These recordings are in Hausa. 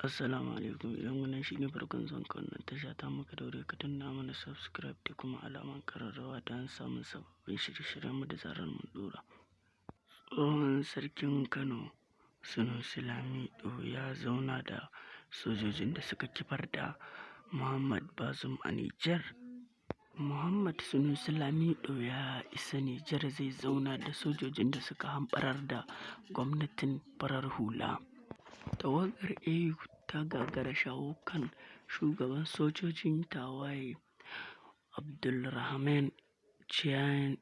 Assalamu alaikum. Idan wannan shine farkon zuwan ka wannan tasha ta muka, daure ka danna mana subscribe da kuma alamar kararrawa don samun sababbin shirye-shiryenmu da zarar mun dora. Tsohon sarkin Kano Sunusi Lamido ya zauna da sojojin da suka kifar da Muhammad Bazoum a Nijar. Muhammad Sunusi Lamido ya isa Nijar, zai zauna da sojojin da suka hamɓarar da gwamnatin farar hula. Tawagar AU ta gagara shawo kan shugaban sojojin tawaye Abdourahamane Tchiani.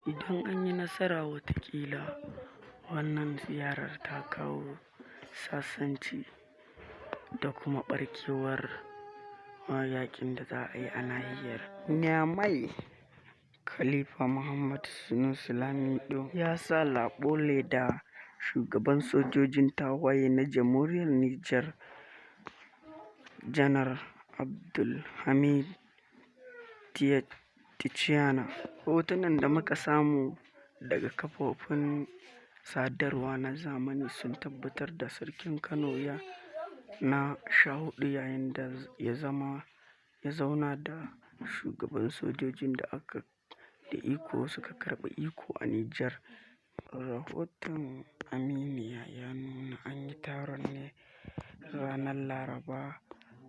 Idan an yi nasara, wataƙila wannan ziyarar ta kawo sasanci da kuma ɓarkewar yaƙin da za a yi a nahiyar. Niamey. Khalifa Muhammad Sunusi Lamido ya sa labule da shugaban sojojin tawaye na jamhuriyar Nijar, Janar Abdulhamid Tchiani. Hotunan da muka samu daga kafofin sadarwa na zamani sun tabbatar da Sarkin Kano na 14 yayin da ya zauna da shugaban sojojin da suka karɓi iko a Nijar. Rahoton Aminiya ya nuna an yi taron ne ranar Laraba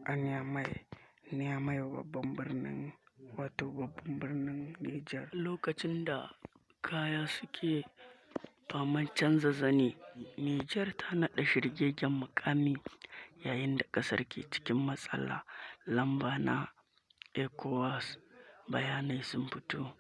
a Niamey, babban birnin Nijar. Lokacin da kaya suke faman canza zani, Nijar ta naɗa shirgegen muƙami yayin da ƙasar ke cikin matsin lamba na ECOWAS. Bayanai sun fito.